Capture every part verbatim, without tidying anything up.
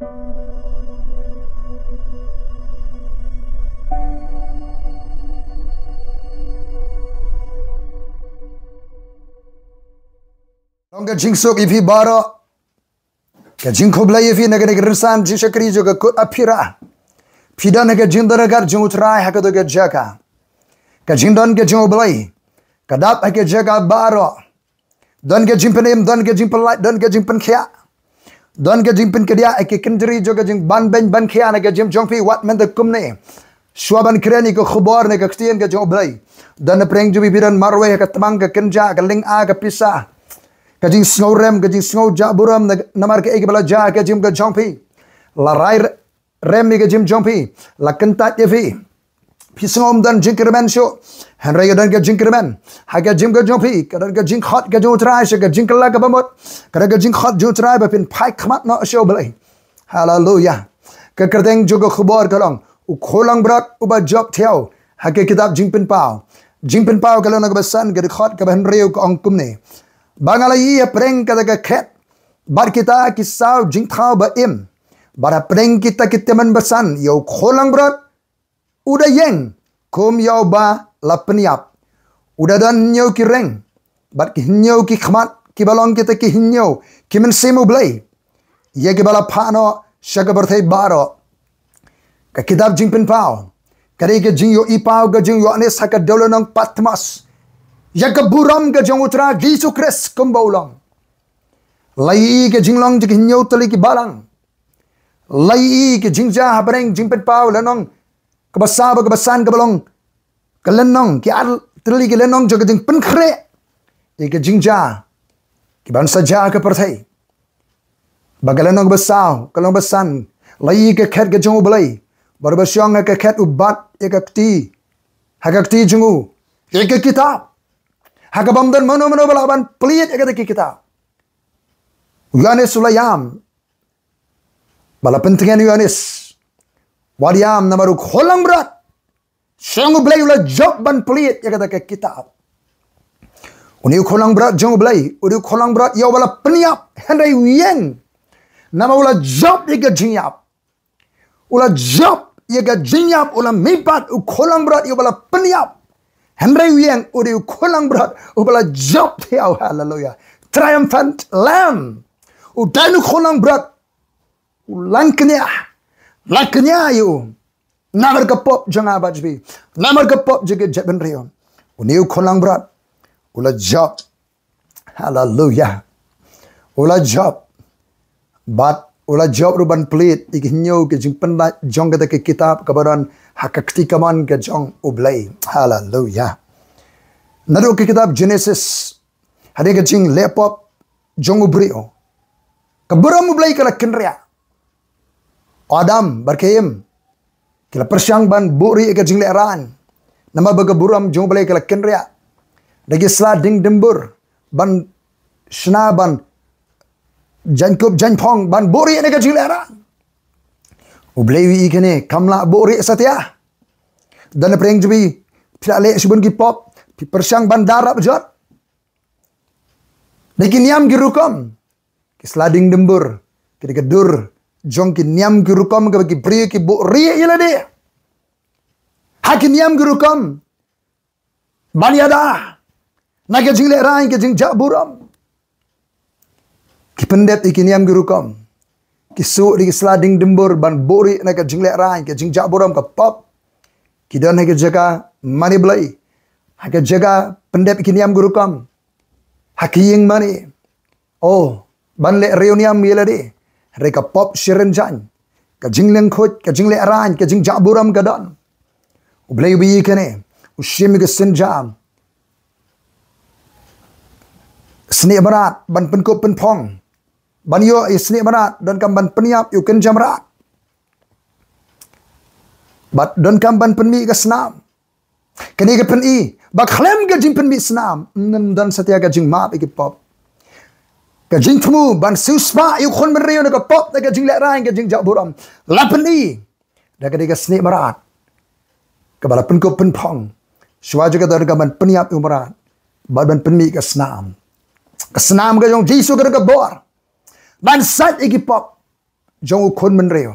Long ka jingsuk ïa phi baroh. Ka jingkhublei ïa phi na kane ka rynsan jingshakri jong ka kut Aphira. Phi don ha ka jingdon ryngkat jong U Trai ha kata ka jaka. Ka jingdon ka jong U Blei ka dap ha ka jaka baroh. Don ka jingpynim, don ka jingpynlait, don ka jingpynkhiah, don ka jingpynkdiah ha ki kynjri jong ka jingbanbeiñ bankhiah na ka jingim jong phi wat mynta kumne. Shuwa ban kren ïa ka khubor ne ka ktien ka jong U Blei, don na pdeng jong phi phi don marwei ha ka tmang, ka kynja, ka lynga, ka pisa, ka jingsngew rem, ka jingsngew jah burom, na, namar kaei kaba la jia ha ka jingim ka jong phi. La rai rem ïa ka jingim jong phi, la kyntait ïa phi. Phi sngew ym don jingkyrmen shuh, hynrei ka don ka jingkyrmen ha ka jingim ka jong phi. Ka don ka jingkhot ka jong U Trai sha ka jingkylla kaba mut. Ka don ka jingkhot jong U Trai ba phin phai khmat noh sha U Blei. Haleluya. Ka kyrteng jong ka khubor ka long U Khun Langbrot Uba Jop Thiaw ha ka kitab Jingpynpaw. Jingpynpaw ka lynnong kaba san, ka dkhot kaba hynriew ka ong kumne: Ba nga la ïohi hapdeng kata ka khet bad kita ki saw jingthaw ba im, bad hapdeng kita ki tymmen basan, ïa U Khun Langbrot u da ïeng kum ïa uba la pynïap. U da don hynñiew ki reng bad ki hynñiew ki khmat, kiba long kita ki hynñiew ki mynsiem U Blei, ïa kiba la phah noh sha ka pyrthei baroh. Ka kitab Jingpynpaw ka dei ka jingïohi paw ka jong u Ïoannis ha ka dewlynnong Patmos ïa ka burom ka jong U Trai Jisu Khrist kumba u long. La ïohi ka jinglong jong ki hynñiew tylli ki balang. La ïohi ka jingjia hapdeng Jingpynpaw lynnong kaba saw bad kaba san, kaba long ka lynnong, ki ar tylli ki lynnong jong ka jingpynkhreh ïa ka jingjia kiban sa jia ha ka pyrthei. Bad ka lynnong kaba saw, ka lynnong kaba san, la ïohi ka khet ka jong U Blei, bad uba shong ha ka khet u bat ïa ka kti, ha ka kti jong u, ïa ka kitab, ha kaba ym don mano mano ba lah ban plie ïa kata ka kitab. U Ïoannis u la ïam, ba la pyntngen u Ïoannis: Wat ïam, namar U Khun Langbrot, shong U Blei u la jop ban plie ïa kata ka kitab. Une U Khun Langbrot jong U Blei, une U Khun Langbrot ïa uba la pynïap, hynrei u ïeng, namar u la jop ïa ka jingïap. U la jop ïa ka jingïap, u la mihpat, U Khun Langbrot ïa uba la pynïap, hynrei u ïeng, une U Khun Langbrot uba la jop thiaw. Haleluya. Triumphant Lamb. U dei U Khun Langbrot. U la kñia, la kñia ïa u, namar ka pop jong nga bad jong phi, namar ka pop jong ka jaitbynriew. Une U Khun Langbrot u la jop. Haleluya. U la jop. Bad u la jop ruh ban plie ïa ki hynñiew ki jingpynlait jong kata ka kitab kaba don ha ka kti kamon ka jong U Blei. Haleluya. Naduh ka kitab Jenesis, hadien ka jingleh pop jong u briew, ka burom U Blei ka la kynriah. U Adam bad ka Im ki la pyrshang ban buhrieh ïa ka jinglehraiñ, namar ba ka burom jong U Blei ka la kynriah. Da ki sla ding dymbur ban shna, ban jaiñkup jaiñphong, ban buhrieh na ka jinglehraiñ. U Blei u ïohi kane, kam lah buhrieh satia. Don na pdeng jong phi, phi la leh shibun ki pop, phi pyrshang ban darap jot da ki niam ki rukom. Ki sla ding dymbur ki dei ka dur jong ki niam ki rukom kaba ki briew ki buhrieh ïa lade ha ki niam ki rukom ban ïada na ka jinglehraiñ, ka jingjah burom. Ki pyndep ïa ki niam ki rukom, ki suh da ki sla ding dymbur ban buhrieh na ka jinglehraiñ, ka jingjah burom, ka pop. Ki don ha ka jaka mane blei, ha ka jaka pyndep ïa ki niam ki rukom, ha ka ïing mane. Oh, ban leh riewniam ïa lade. Hynrei ka pop shi rynjang, ka jinglyngkhuid, ka jinglehraiñ, ka jingjah burom ka don. U Blei u ïohi kane, u shim ïa ka synjam snieh mrad ban pynkup pynphong, ban ïoh ïa snieh mrad, donkam ban pynïap ïa u kynja mrad, bad donkam ban pynmih ka snam. Kane ka pyni ba khlem ka jingpynmih snam, ym don satia ka jingmap ïa ki pop. Ka jingthmu ban siewspah ïa u khun bynriew na ka pop, na ka jinglehraiñ, ka jingjah burom, la pyni da kane ka snieh mrad kaba la pynkup pynphong. Shuwa jong kata donkam ban pynïap ïa u mrad bad ban pynmih ka snam. Ka snam ka jong Jisu ka don ka bor ban sait ïa ki pop. jong u khun bynriew.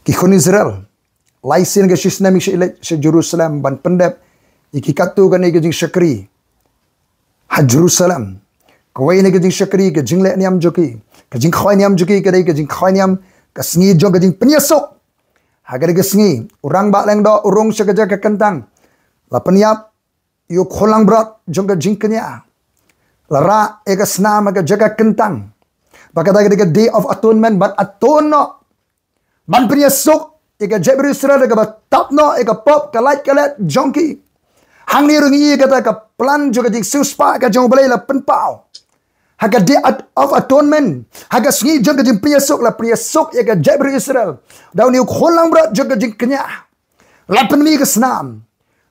Ki khun Israel, lai sien ka shisnem ki shu leit sha Jerusalem ban pyndep ïa ki katto katne ka jingshakri ha Jerusalem. Kawei na ka jingshakri, ka jingleh niam jong ki, ka jingkhawai niam jong ki, ka dei ka jingkhawai niam ka sngi jong ka jingpynïasuk. Ha ka dei ka sngi, u rangbah lyngdoh u rung sha ka jaka kyntang, la pynïap ïa u khun langbrot jong ka jingkñia, la rah ïa ka snam ha ka jaka kyntang. Ba kata ka dei ka Day of Atonement, ban atone noh, ban pynïasuk ïa ka jaitbynriew Israel da kaba tap noh ïa ka pop, ka lait ka let jong ki. Hangne ruh ngi ïohi kata ka plan jong ka jingsiewspah ka jong U Blei la pynpaw. Ha ka Day of Atonement, ha ka sngi jong ka jingpynïasuk, la pynïasuk ïa ka jaitbynriew Israel da une u khun langbrot jong ka jingkñia. La pynmih ka snam,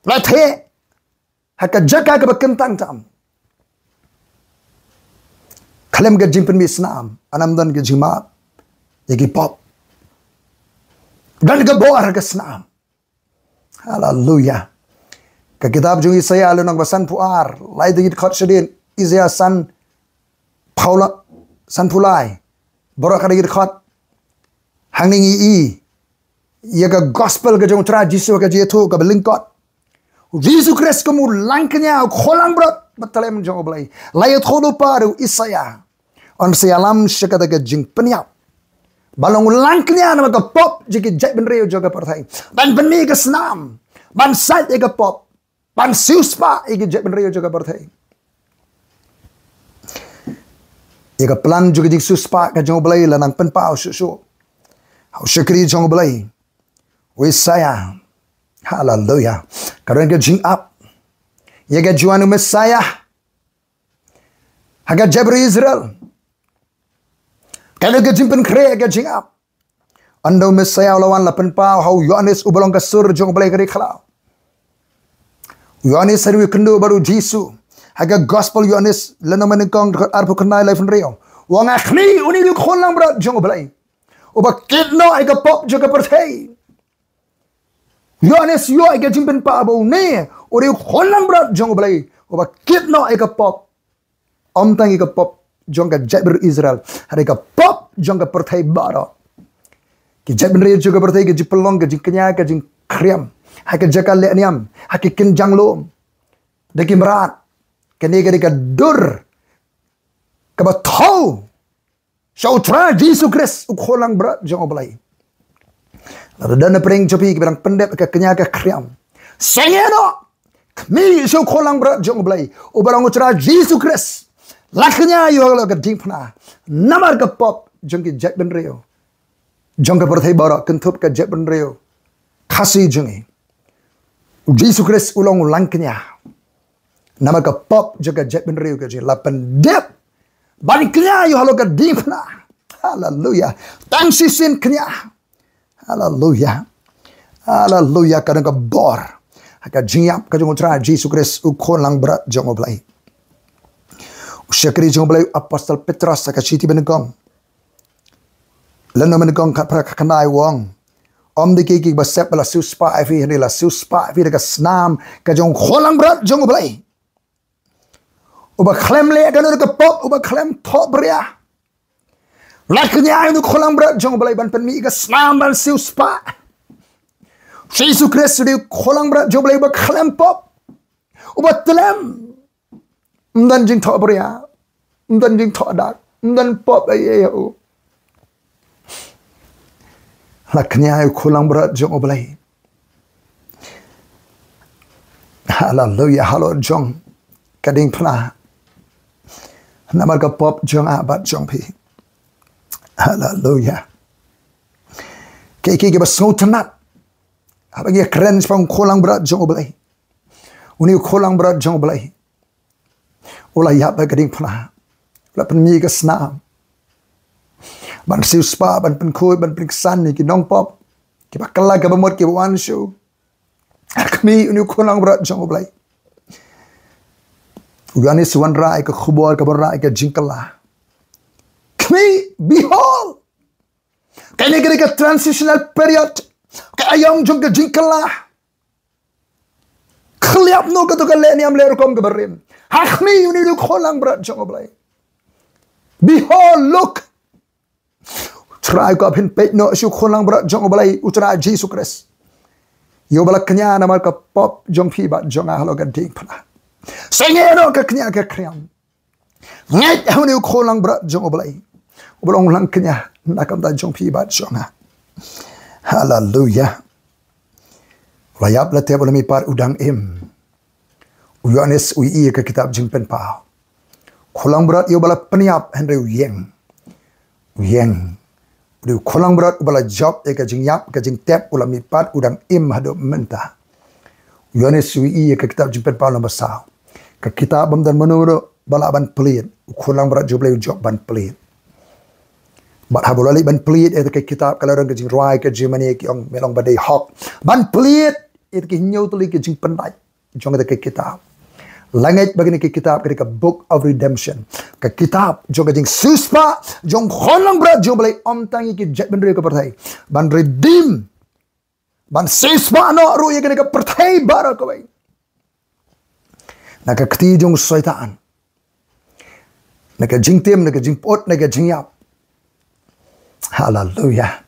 la theh ha ka jaka kaba kyntang tam. Khlem ka jingpynmih snam, ym don ka jingmap ïa ki pop. Don ka bor ha ka snam. Haleluya. Ka kitab jong Isaïah lynnong ba sanphew ar, lai da ki dkhot shadien, Isaïah san, Paula, sanphew lai, baroh ka da ki dkhot. Hangne ngi ïohi ïa ka gospel ka jong U Trai Jisu, ka jingïathuh kaba lyngkot. U Jisu Khrist kum u langkñia, u khun langbrot ba tlem jong U Blei. La ïathuh lypa da u Isaïah. Un sa ïalam sha kata ka jingpynïap, ban long u langkñia namar ka pop jong ki jaitbynriew jong ka pyrthei, ban pynmih ka snam, ban sait ïa ka pop, ban siewspah ïa ki jaitbynriew jong ka pyrthei. Ïa ka plan jong ka jingsiewspah ka jong U Blei la nang pynpaw shuh shuh ha u shakri jong U Blei, u Isaïah. Haleluya. Ka don ka jingap ïa ka jingwan u Messiah ha ka jaitbynriew Israel. Ka don ka jingpynkhreh, ka jingap. Ynda u Messiah u la wan, la pynpaw ha u Ïoannis uba long ka sur jong U Blei ha ka ri khlaw. U Ïoannis u kynduh bad u Jisu ha ka gospel Ïoannis lynnong ba nyngkong, arphew khyndai, laiphew hynriew. U ong, ha khmih, une u khun langbrot jong U Blei, uba kit noh ïa ka pop jong ka pyrthei. U Ïoannis u ïoh ïa ka jingpynpaw ba une u dei u khun langbrot jong U Blei, uba kit noh ïa ka pop. Ym tang ïa ka pop jong ka jaitbynriew Israel, hynrei ka pop jong ka pyrthei baroh. Ki jaitbynriew jong ka pyrthei ki ju pynlong ka jingkñia, ka jingkhriam ha ka jaka leh niam, ha ki kynjang lum. Da ki mrad. Kane ka dei ka dur kaba thew sha U Trai Jisu Khrist, u khun langbrot jong U Blei. Lada don na pdeng jong phi kiba dang pyndep ka kñia ka khriam, sngewthuh noh. Khmih sha u khun langbrot jong U Blei, uba long U Trai Jisu Khrist. La kñia ïa u halor ka diengphna namar ka pop jong ki jaitbynriew jong ka pyrthei baroh, kynthup ka jaitbynriew Khasi jong ngi. U Jisu Khrist u long u langkñia namar ka pop jong ka jaitbynriew ka jong ngi. La pyndep ban kñia ïa u halor ka diengphna. Haleluya. Tang shisien kñia. Haleluya. Haleluya. Ka don ka bor ha ka jingïap ka jong U Trai Jisu Khrist, u khun langbrot jong U Blei. U shakri jong U Blei, u apostol Petros, ha ka shithi ba nyngkong, lynnong ba nyngkong, khatphra khatkhyndai, u ong, ym dei ki, kiba sep ba la siewspah ïa phi, hynrei la siewspah ïa phi da ka snam ka jong u khun langbrot jong U Blei, uba khlem leh kano kano ka pop, uba khlem thohbria. La kñia ïa u khun langbrot jong U Blei ban pynmih ka snam ban siewspah. Jisu Khrist u dei u khun langbrot jong U Blei uba khlem pop, uba tlem. Ym don jingthohbria, ym don jingthohdak, ym don pop ei ei ha u. La kñia ïa u khun langbrot jong U Blei. Haleluya. Halor jong ka diengphna namar ka pop jong nga bad jong phi. Haleluya. Kiei kiei kiba sngewtynnat haba ngi kren shaphang u khun langbrot jong U Blei. Une u khun langbrot jong U Blei u la ïap ha ka diengphna, u la pynmih ka snam ban siewspah, ban pynkhuid, ban pynksan ïa ki nongpop, kiba kylla, kiba mut, kiba wan sha u. Ha khmih, une u khun langbrot jong U Blei. U Ïoannis u wanrah ïa ka khubor kaba wanrah ïa ka jingkylla. Khmih, behold. Kane ka dei ka transitional period, ka aïom jong ka jingkylla. Khliap noh kato ka leh niam leh rukom kaba rim. Ha khmih, une u dei u khun langbrot jong U Blei. Behold, look. Trai ko phin peit noh shu khun langbrot jong U Blei, U Trai Jisu Khrist. Ïa uba la kñia namar ka pop jong phi bad jong nga halor ka diengphna. Sngewthuh noh ka kñia ka khriam. Ngeit ha une u khun langbrot jong U Blei. Uba long langkñia na ka bynta jong phi bad jong nga. Haleluya. U la ïap, la tep, u la mihpat, u dang im. U Ïoannis u ïohi ïa ka kitab Jingpynpaw. Khun langbrot ïa uba la pynïap hynrei u ïeng. U ïeng. U dei u khun langbrot uba la jop ïa ka jingïap, ka jingtep, u la mihpat, u dang im haduh mynta. U Ïoannis u ïohi ïa ka kitab Jingpynpaw lynnong ba saw. Ka kitab bym don mano mano ba lah ban plied. U khun langbrot jong U Blei u jop ban plied. Bad haba u la leit ban plied ïa ka kitab, ka la don ka jingrwai, ka jingmane, ki ong me long ba dei hok ban plied ïa ki hynñiew tylli ki jingpynlait jong ka kitab. La ngeit ba kane ka kitab ka dei ka Book of Redemption, ka kitab jong ka jingsiewspah jong khun langbrot jong U Blei, ym tang ïa ki jaitbynriew ka pyrthei, ban redeem, ban siewspah noh ruh ïa kane ka pyrthei baroh kawei na ka kti jong u Soitan, na ka jingtim, na ka jingpyut, na ka jingïap. Haleluya.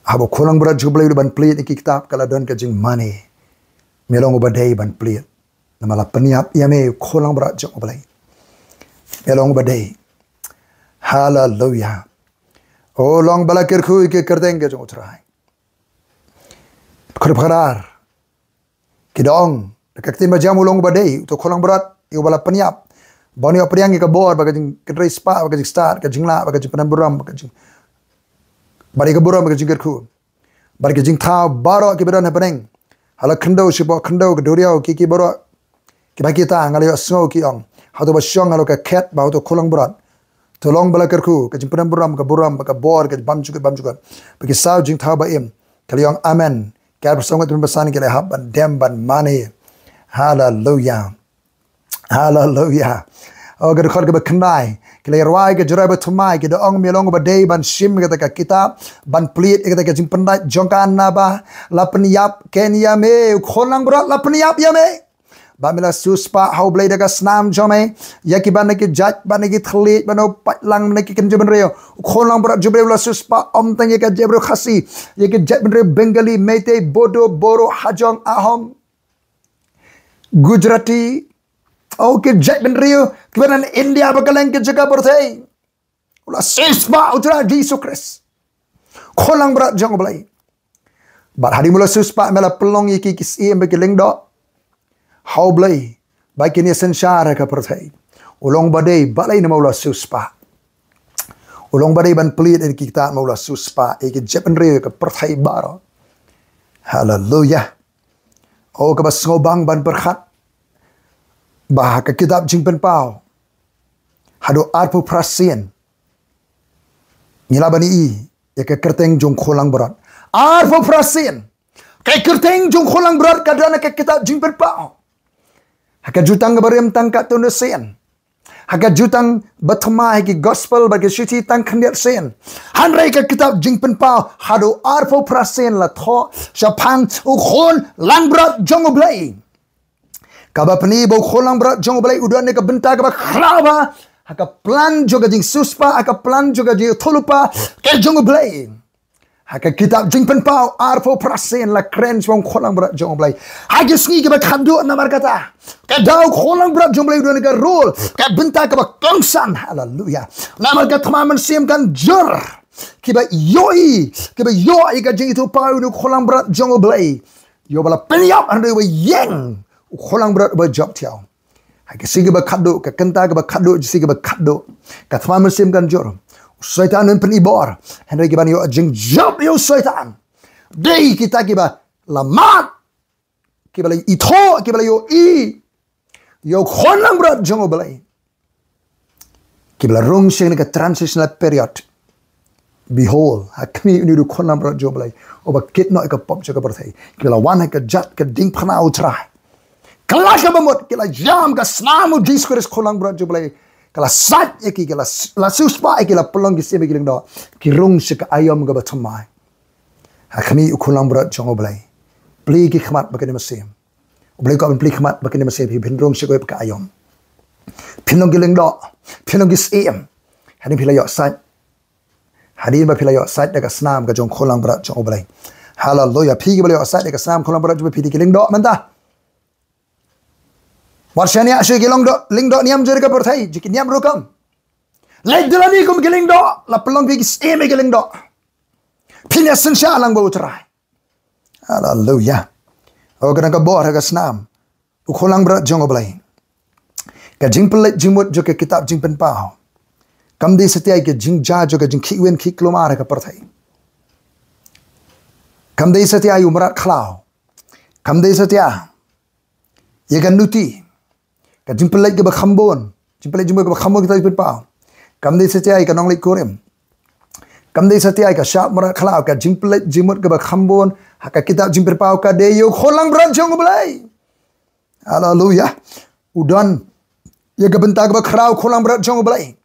Haba u khun langbrot jong U Blei u dei ban plied ïa ki kitab, ka la don ka jingmane. Me long uba dei ban plied. Namar la pynïap ïa me, u khun langbrot jong U Blei. Me long uba dei. Haleluya. O, long ba la kyrkhu ïa ki kyrteng ka jong U Trai. Kyrpad. Ki da ong, da ka ktien ba jam, u long uba dei, uto u khun langbrot, ïa uba la pynïap. Ba un ïoh pdiang ïa ka bor, bad ka jingkynrei spah, bad ka jingstad, ka jinglah, bad ka jingpyndonkam burom, bad ka jing, bad ïa ka burom, bad ka jingkyrkhu. Bad ka jingthaw baroh kiba don ha bneng. Ha la khyndew, shapoh khyndew, ka duriaw, ki, ki baroh. Kiba kita, nga la ïohsngew ki ong. Hato ba shong halor ka khet, ba uto u khun langbrot. To long ba la kyrkhu, ka jingpyndonkam burom, ka burom, bad ka bor, ka bymjukut, bymjukut. Bad ki saw jingthaw ba im. Ki la ong amen. Ki arphew saw ngut tymmen basan ki la hap ban dem ban mane. Haleluya. Haleluya. O, ka dkhot kaba khyndai. Ki la rwai ka jingïarap bathymmai, ki da ong, me long uba dei ban shim ïa kata ka kitab, ban plied ïa kata ka jingpynlait jong ka, naba la pynïap ken ïa me, u khun langbrot, la pynïap ïa me. Bad me la siewspah ha U Blei da ka snam jong me ïa kiba na ki jait, bad na ki thylliej, bad na u paidlang, na ki kynja bynriew. U khun langbrot jong U Blei u la siewspah ym tang ïa ka jaitbynriew Khasi, ïa ka jaitbynriew Bengali, Meitei, Bodo, Boro, Hajong, Ahom, Gujarati, o, ki jaitbynriew kiba na India bad kylleng ki jaka pyrthei. U la siewspah, U Trai Jisu Khrist. Khun langbrot jong U Blei. Bad hadien ba u la siewspah, me la pynlong ïa ki, ki syiem bad ki lyngdoh ha U Blei, bad kine synshar ha ka pyrthei. U long ba dei, balei? Namar u la siewspah. U long ba dei ban plied ïa ki kitab, namar u la siewspah ïa ki jaitbynriew ka pyrthei baroh. Haleluya. O, kaba sngewbang ban pyrkhat ba ha ka kitab Jingpynpaw, haduh arphew phra sien, ngi lah ban ïohi ïa ka kyrteng jong u khun langbrot. Arphew phra sien ka kyrteng jong u khun langbrot ka don ha ka kitab Jingpynpaw. Ha ka jutang kaba rim tang katto katne sien. Ha ka jutang bathymmai, ha ki gospel bad ki shithi, tang khyndiat sien. Hynrei ka kitab Jingpynpaw haduh arphew phra sien la thoh shaphang u khun langbrot jong U Blei. Kaba pyni ba u khun langbrot jong U Blei u don ha ka bynta kaba khraw bha ha ka plan jong ka jingsiewspah, ha ka plan jong ka jingïathuhlypa ka jong U Blei. Ha ka kitab Jingpynpaw arphew phra sien la kren shaphang u khun langbrot jong U Blei. Ha ki sngi kiba khatduh, namar kata ka daw u khun langbrot jong U Blei u don ha ka role, ka bynta kaba kongsan. Haleluya. Namar ka thma mynsiem kan jur. Kiba ïohi, kiba ïohi ïa ka jingïathuhpaw u khun langbrot jong U Blei. Ïa uba la pynïap hynrei uba ïeng, u khun langbrot uba jop thiaw. Ha ki sngi kiba khatduh, ka kynta kaba khatduh, ki sngi kiba khatduh, ka thma mynsiem kan jur. U Soitan un pyni bor. Hynrei kiban ïoh jingjop ïa u Soitan dei kita kiba la mad, kiba la ithuh, kiba la ïohi ïa u khun langbrot jong U Blei, kiba la rung sha kane ka transitional period. Behold, ha khmih, une u dei u khun langbrot jong U Blei uba kit noh ïa ka pop jong ka pyrthei. Kiba la wan ha ka jait ka diengphna U Trai. Ka la, kaba mut ki la ïam ka snam U Jisu Khrist, khun langbrot jong U Blei. Ka la sait ïa ki, ka la, la siewspah ïa ki, la pynlong ki syiem bad ki lyngdoh. Ki rung sha ka aïom kaba thymmai. Ha khmih, u khun langbrot jong U Blei, plie ki khmat bad kine ki mynsiem. U Blei u kwah ban plie khmat bad kine ki mynsiem, phin rung sha kawei pat ka aïom. Phin long ki lyngdoh, phin long ki syiem. Hadien phi la ïoh sait. Hadien ba phi la ïoh sait da ka snam ka jong u khun langbrot jong U Blei. Haleluya. Phi kiba la ïoh sait da ka snam khun langbrot jong U Blei, phi dei ki lyngdoh mynta. Wat shaniah shuh ki lyngdoh, lyngdoh niam jong ka pyrthei, jong ki niam rukom. Leit da lade kum ki lyngdoh, la pynlong phi ki syiem ki lyngdoh. Phin ïasynshar lang bad U Trai. Haleluya. O, ka dang ka bor ha ka snam u khun langbrot jong U Blei. Ka jingpynleit jingmut jong ka kitab Jingpynpaw kam dei satia ïa ka jingjia jong ka jingkhih win khih kulmar ha ka pyrthei. Kam dei satia ïa u mrad khlaw. Kam dei satia ïa ka nuti. Ka jingpynleit kaba kham bun. Jingpynleit jingmut kaba kham bun ha ka kitab Jingpynpaw. Kam dei satia ïa ka nongleit kurim. Kam dei satia ïa ka shap mrad khlaw, ka jingpynleit jingmut kaba kham bun ha ka kitab Jingpynpaw ka dei ïa u khun langbrot jong U Blei. Haleluya. U don ïa ka bynta kaba khraw, u khun langbrot jong U Blei.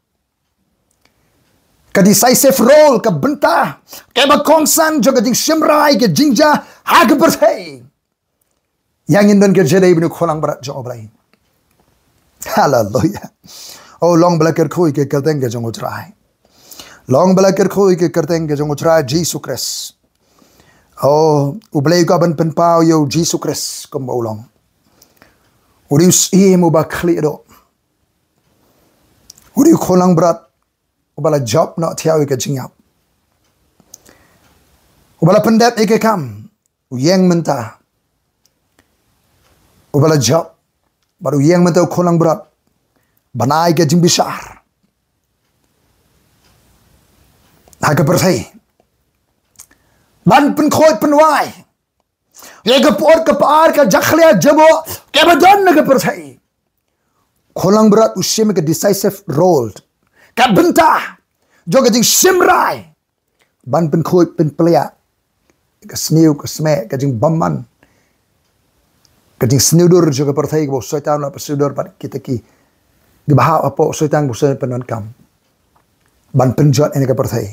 Ka decisive role, ka bynta kaba kongsan jong ka jingshim rai, ka jingjia ha ka pyrthei. Ïa ngin don ka jingïadei bad une u khun langbrot jong U Blei. Haleluya. O, long ba la kyrkhu ïa ka kyrteng ka jong U Trai. Long ba la kyrkhu ïa ka kyrteng ka jong U Trai Jisu Khrist. O, U Blei u kwah ban pynpaw ïa u Jisu Khrist kumba u long. U dei u syiem uba khlieh duh. U dei u khun langbrot uba la jop noh thiaw ïa ka jingïap. Uba la pyndep ïa ka kam. U ïeng mynta. Uba la jop. Bad u ïeng mynta u khun langbrot ban ai ka jingbishar ha ka pyrthei. Ban pynkhuid pynwai ïa ka pyrthei, ka pyrthei ka jakhlia jabo kaba don ha ka pyrthei. Khun langbrot u shim ïa ka decisive role, ka bynta jong ka jingshim rai ban pynkhuid pynplia ka sniew ka smeh, ka jingbymman, ka jingsniew dur jong ka pyrthei kaba u Soitan u la pynsniew dur bad kita ki, kiba hap hapoh u Soitan, kaba u Soitan u pyndonkam ban pynjot ïa ka pyrthei.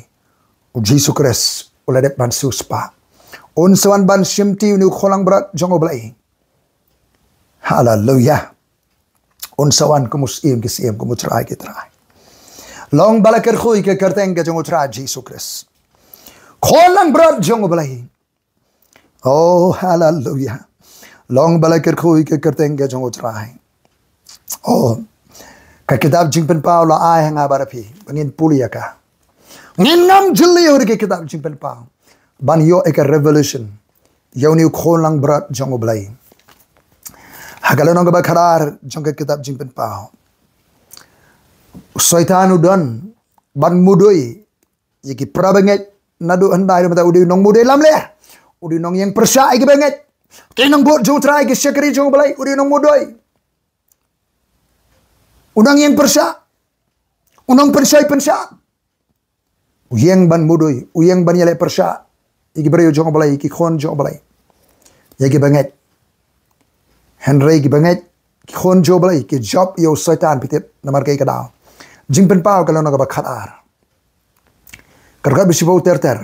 U Jisu Khrist u la dep ban siewspah. Un sa wan ban shimti, une u khun langbrot jong U Blei. Haleluya. Un sa wan kum u Syiem ki syiem, kum u Trai ki trai. Long ba la kyrkhu ïa ka kyrteng ka jong U Trai Jisu Khrist, khun langbrot jong U Blei. O, haleluya. Long ba la kyrkhu ïa ka kyrteng ka jong U Trai. O, ka kitab Jingpynpaw la ai ha nga bad ha phi ba ngin pule ïa ka. Ngin ngam jylliew da ka kitab Jingpynpaw ban ïoh ïa ka revelation ïa une u khun langbrot jong U Blei. Ha ka lynnong kaba khatar jong ka kitab Jingpynpaw, u Soitan u don ban mudui ïa ki parabangeit naduh hyndai, ruh mynta u dei u nongmudui lamler. U dei u nongïeng pyrshah ïa ki bangeit, ki nongbud jong U Trai, ki shakri jong U Blei. U dei u nongmudui, u nongïeng pyrshah, u nongpynshoi pynshah. U ïeng ban mudui, u ïeng ban ïaleh pyrshah ïa ki briew jong U Blei, ïa ki khun jong U Blei, ïa ki bangeit. Hynrei ki bangeit, ki khun jong U Blei, ki jop ïa u Soitan, phi tip namar kaei ka daw. Jingpynpaw ka lynnong kaba khatar, ka dkhot ba shiphew ter ter.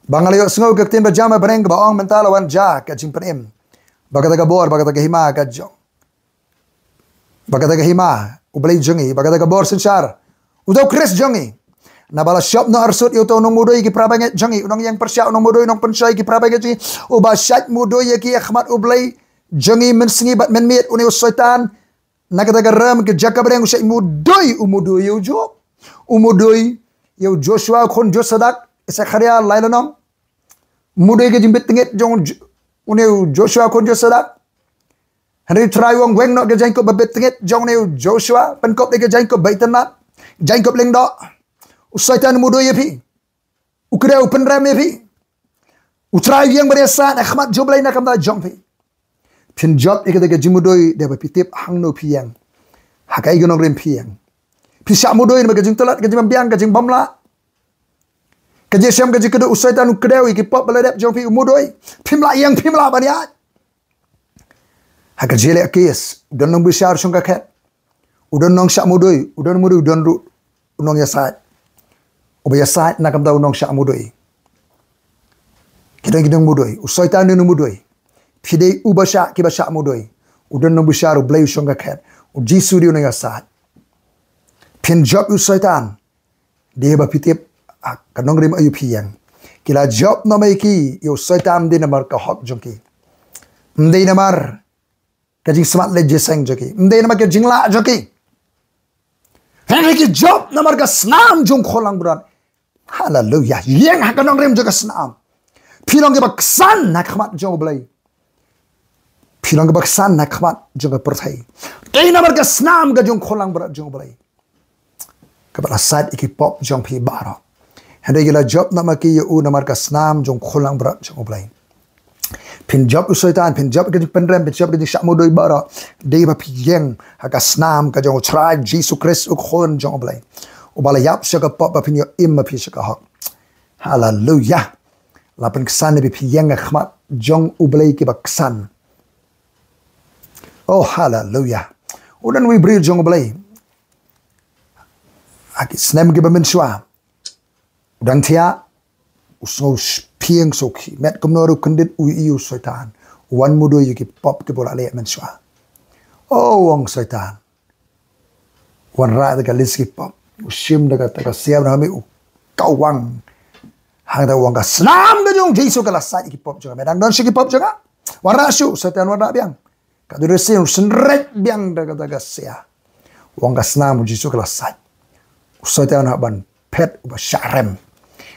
Ba nga la ïohsngew ka ktien ba jam ha bneng kaba ong, mynta la wan jia ka jingpynim ba kata ka bor, ba kata ka hima ka jong, ba kata ka hima U Blei jong ngi, ba kata ka bor synshar uta u Khrist jong ngi. Naba la shop noh arsut ïa uta u nongmudui ïa ki parabangeit jong ngi, u nongïeng pyrshah, u nongmudui, u nongpynshoi ïa ki parabangeit jong ngi, uba shait mudui ïa ki ha khmat U Blei jong ngi mynsngi bad mynmiet, une u Soitan. Na kata ka rem ka jaka bneng u shait mudui, u mudui ïa u Job, u mudui ïa u Joshua khun Josadak, Sekharia lai lynnong. Mudui ka jingbit tyngit jong u Jo-, une u Joshua khun Josadak. Hynrei U Trai u ong, weng noh ka jaiñkup ba bit tyngit jong une u Joshua, pynkop da ka jaiñkup ba itynnad, jaiñkup lyngdoh. U Soitan u mudui ïa phi. U kdew u pynrem ïa phi. U Trai u ïeng ban ïasaid ha khmat jong U Blei na ka bynta jong phi. Phin jop ïa kata ka jingmudui da ba phi tip hangno phi ïeng, ha kaei ka nongrim phi ïeng. Phi shah mudui namar ka jingtlot, ka jingbymbiang, ka jingbymlah, ka jingshem ka jingkynduh. U Soitan u kdew ïa ki pop ba la dep jong phi, u mudui. Phim lah ïeng, phim lah ban ïaid. Ha ka jingïaleh case, u don nongbishar shong ka khet, u don nongshah mudui, u don mudui, u don ruh u nongïasaid. Uba ïasaid na ka bynta u nongshah mudui. Ki don ki nongmudui, u Soitan u don u mudui. Phi dei uba shah kiba shah mudui. U don nongbishar U Blei u shong ka khet, u Jisu u dei u nongïasaid. Phin jop ïa u Soitan Dei ba phi tip, ah, ka nongrim aïu phi ïeng. Ki la jop noh ma ki ïa u Soitan ym dei namar ka hok jong ki. Ym dei namar ka jingsmat leit jingïaseng jong ki. Ym dei namar ka jinglah jong ki. Hynrei ki jop namar ka snam jong u khun langbrot. Haleluya. Ïeng ha ka nongrim jong ka snam. Phi long kiba ksan ha khmat jong U Blei. Phi long kiba ksan ha khmat jong ka pyrthei. Dei namar ka snam ka jong u khun langbrot jong U Blei, kaba la sait ïa ki pop jong phi baroh. Hynrei ki la jop noh ma ki ïa u namar ka snam jong u khun langbrot jong U Blei. Phin jop ïa u Soitan, phin jop ïa ka jingpynrem, phin jop ïa ka jingshah mudui baroh. Dei ba phi ïeng ha ka snam ka jong U Trai Jisu Khrist, u Khun jong U Blei, uba la ïap sha ka pop ba phin ïoh im ma phi sha ka hok. Haleluya. La pynksan ïa phi, phi ïeng ha khmat jong U Blei kiba ksan. Oh, haleluya. U don uwei u briew jong U Blei ha ki snem kiba mynshuwa. U dang thiah, u sngew sh-, phieng, sngew khih met kumno ruh, kyndit u ïohi ïa u Soitan u wan mudui ïa ki pop kiba u la leh mynshuwa. Oh, u ong Soitan, wanrah da ka list ki pop. U shim da ka, da ka sia na me u kawang. Hangta u ong, ka snam ka jong U Jisu ka la sait ïa ki pop jong nga. Me dang don shuh ki pop jong nga? Wanrah shuh. U Soitan wanrah biang. Katba u dang sien, u synreit biang da ka, da ka sia. U ong, ka snam U Jisu ka la sait. U Soitan u hap ban phet, uba shah rem.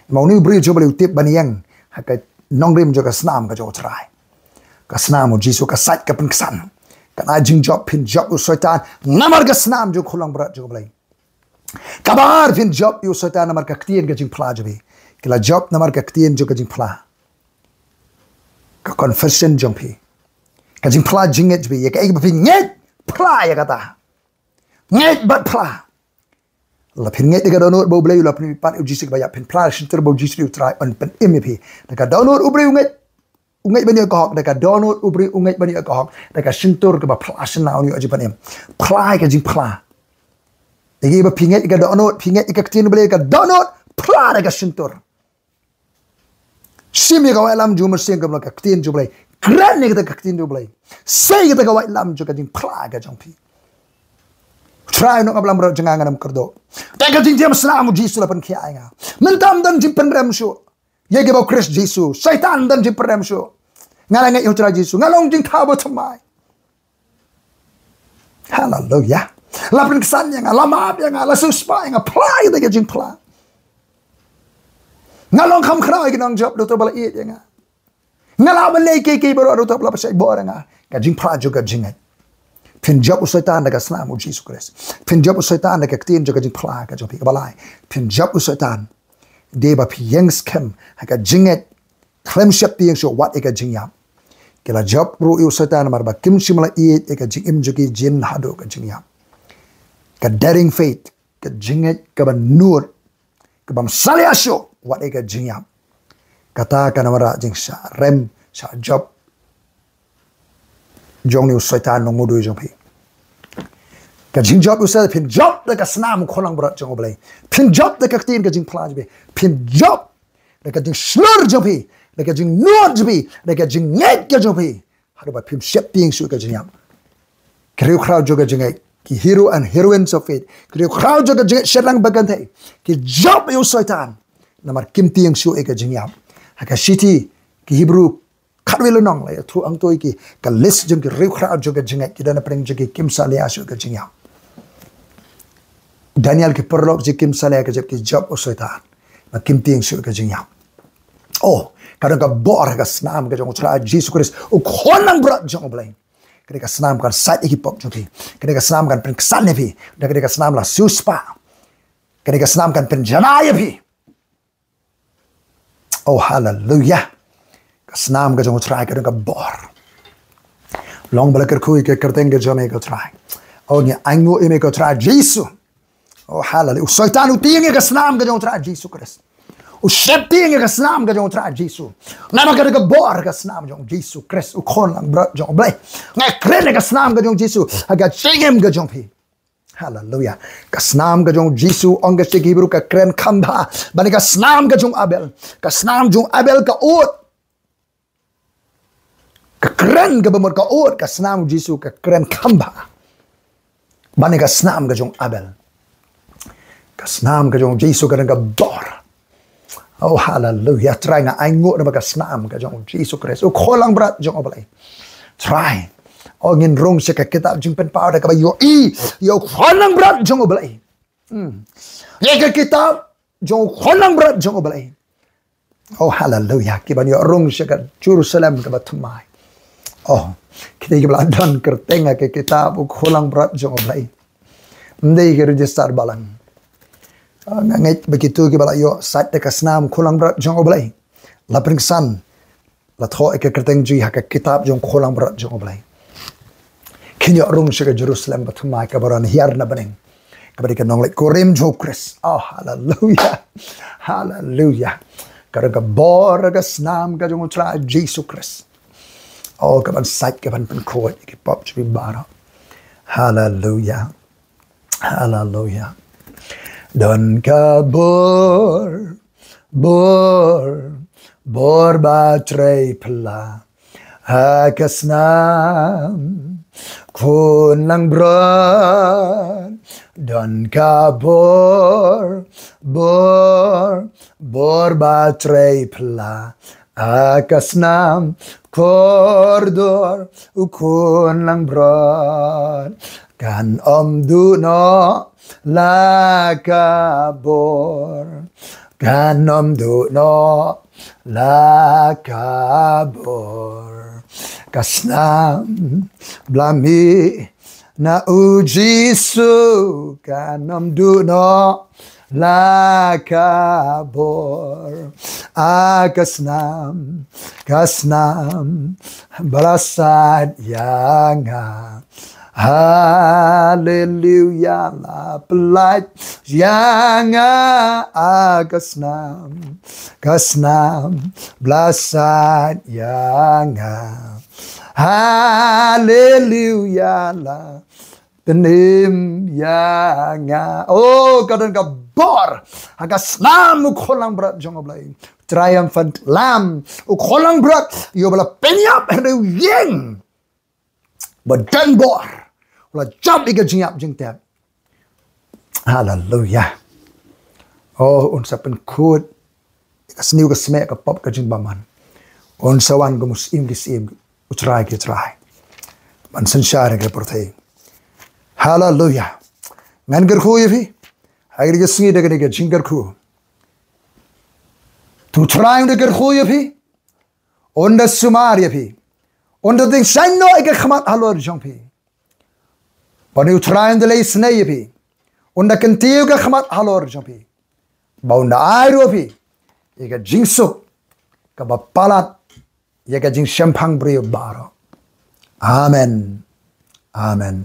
Namar une u briew jong U Blei u tip ban ïeng ha ka nongrim jong ka snam ka jong U Trai. Ka snam U Jisu ka sait, ka pynksan. Ka jingjop, phin jop ïa u Soitan namar ka snam jong u khun langbrot jong U Blei. Kaba ar, phin jop ïa u Soitan namar ka ktien ka jingphla jong phi. Ki la jop namar ka ktien jong ka jingphla. Ka confession jong phi, ka jingphla jingngeit jong phi, ïa kaei kaba phi ngeit, phla ïa kata. Ngeit bad phla. La phin ngeit da ka dohnud ba U Blei u la pynmihpat ïa U Jisu kaba ïap, phin phla shyntur ba U Jisu u Trai, un pynim ïa phi. Da ka dohnud u briew u ngeit, u ngeit ban ïoh ka hok, da ka dohnud u briew u ngeit ban ïoh ka hok, da ka shyntur kaba phla shen lang un ïoh jingpynim. Phla ïa ka jingphla. Ïa kaba phi ngeit ïa ka dohnud, phi ngeit ïa ka ktien U Blei ïa ka dohnud, phla da ka shyntur. Shim ïa ka waitlam jong U Mynsiem, ka mut ka ktien jong U Blei. Kren ïa kata ka ktien jong U Blei. Sei ïa kata ka waitlam jong ka jingphla ka jong phi. Trai, nongap langbrot jong nga, ngan ym kyrduh. Da ka jingjem snam U Jisu la pynkhiah ïa nga. Mynta ym don jingpynrem shuh ïa kiba u Khrist Jisu. Soitan ym don jingpynrem shuh. Nga la ngeit ïa U Trai Jisu, nga long jingthaw bathymmai. Haleluya. La pynksan ïa nga, la map ïa nga, la siewspah ïa nga, phla ïa kata ka jingphla. Nga long kham khraw ïa ki nongjop, da uta uba la ïeit ïa nga. Nga lah ban leh kiei kiei baroh, da uta uba la pynshai bor ïa nga. Ka jingphla jong ka jingngeit. Phin jop u Soitan da ka snam U Jisu Khrist. Phin jop u Soitan da ka ktien jong ka jingphla ka jong phi. Kaba lai, phin jop u Soitan dei ba phi ïeng skhem ha ka jingngeit, khlem sheptieng shuh wat ïa ka jingïap. Ki la jop ruh ïa u Soitan namar ba kim shym la ïeit ïa ka jingim jong ki jin haduh ka jingïap. Ka daring faith, ka jingngeit kaba nud, kabym salia shuh wat ïa ka jingïap. Kata kan wanrah jingshah rem, shah jop jong une u Soitan nongmudui jong phi. Ka jingjop ïa u Soitan, phin jop da ka snam u khun langbrot jong U Blei. Phin jop da ka ktien ka jingphla jong phi. Phin jop da ka jingshlur jong phi, da ka jingnud jong phi, da ka jingngeit ka jong phi. Haduh ba phim sheptieng shuh ïa ka jingïap. Ki riewkhraw jong ka jingngeit, ki hero and heroines of faith, ki riewkhraw jong ka jingngeit shynrang ba kynthei, ki jop ïa u Soitan namar kim tieng shuh ïa ka jingïap. Ha ka shithi ki Hebru khatwei lynnong la ïathuh hangto ïa ki, ka list jong ki riewkhraw jong ka jingngeit, ki don hapdeng jong ki kim salia shuh ïa ka jingïap. Daniel, ki paralok jong ki kim salia ïa ka jingïap, ki jop u Soitan namar kim tieng shuh ïa ka jingïap. Oh, ka don ka bor ha ka snam ka jong U Trai Jisu Khrist, u khun langbrot jong U Blei. Kane ka snam kan sait ïa ki pop jong phi. Kane ka snam kan pynksan ïa phi. Da kane ka snam la siewspah. Kane ka snam kan pynjanai ïa phi. Oh, haleluya. Ka snam ka jong U Trai ka don ka bor. Long ba la kyrkhu ïa ka kyrteng ka jong me ko Trai. Oh, ngi ainguh ïa me ko Trai Jisu. Oh, haleluya. U Soitan u tieng ïa ka snam ka jong U Trai Jisu Khrist. U sheptieng ïa ka snam ka jong U Trai Jisu. Namar ka don ka bor ka snam jong Jisu Khrist, u khun langbrot jong U Blei. Nga kren ïa ka snam ka jong Jisu ha ka jingim ka jong phi. Haleluya. Ka snam ka jong Jisu, ong ka shithi ki Hebru, ka kren kham bha ban ïa ka snam ka jong Abel. Ka snam jong Abel ka ud. Ka kren kaba mut ka ud, ka snam Jisu ka kren kham bha ban ïa ka snam ka jong Abel. Ka snam ka jong u Jisu ka don ka bor. Oh, haleluya. Trai, nga ainguh namar ka snam ka jong u Jisu Khrist, u Khun Langbrot jong u Blei. Trai, oh, ngin rung sha ka kitab Jingpynpaw da kaba ïohi ïa u Khun Langbrot jong u Blei. Hmm. Ïa ka kitab jong u Khun Langbrot jong u Blei. Oh, haleluya. Kiban ïoh rung sha ka Jerusalem kaba thymmai. Oh, kita kiba la don kyrteng ha ka kitab u Khun Langbrot jong u Blei. Ym dei ki register balang. Ah, nga ngeit ba kito kiba la ïoh sait da ka snam Khun Langbrot jong u Blei, la pynksan, la thoh ïa ka kyrteng jong ki ha ka kitab jong u Khun Langbrot jong u Blei. Kin ïoh rung sha ka Jerusalem ba thymmai kaba don hiar na bneng, kaba dei ka nongleit kurim jong u Khrist. Oh, haleluya. Haleluya. Ka don ka bor ka snam ka jong u Trai Jisu Khrist. Oh, kaban sait, kaban pynkhuid ïa ki pop jong ngi baroh. Haleluya. Haleluya. Don ka bor, bor, bor ba trei pla ha ka snam Khun Langbrot. Don ka bor, bor, bor ba trei pla ha ka snam kordor u Khun Langbrot. Kan ym duh noh la ka bor, kan ym duh noh la ka bor. Ka snam ba la mih na u Jisu, kan ym duh noh la ka bor. A ka snam, ka snam ba la sait ïa nga. Haleluya, la pyllait ïa nga. A ka snam, ka snam ba la sait ïa nga. Haleluya, la pynim ïa nga. Oh, ka don ka bor ha ka snam u Khun Langbrot jong u Blei. Triumphant Lamb, u Khun Langbrot, ïa uba la pynïap ha u ïing. Ba don bor, u la jop ïa ka jingïap jingtep. Haleluya. Oh, un sa pynkhuid ïa ka sniew ka smiej, ka pop ka jingbymman. Un sa wan kum u Syiem ki syiem, u Trai ki trai, ban synshar ïa ka pyrthei. Haleluya. Ngan kyrkhu ïa phi ha kane ka sngi da kane ka jingkyrkhu. To u Trai un da kyrkhu ïa phi, un da sumar ïa phi, un da tyngshaiñ noh ïa ka khmat halor jong phi. Ba une u Trai un da leh isynei ïa phi, un da kyntiew ïa ka khmat halor jong phi, ba un da ai ruh ïa phi ïa ka jingsuk kaba palat ïa ka jingshemphang briew baroh. Amen. Amen.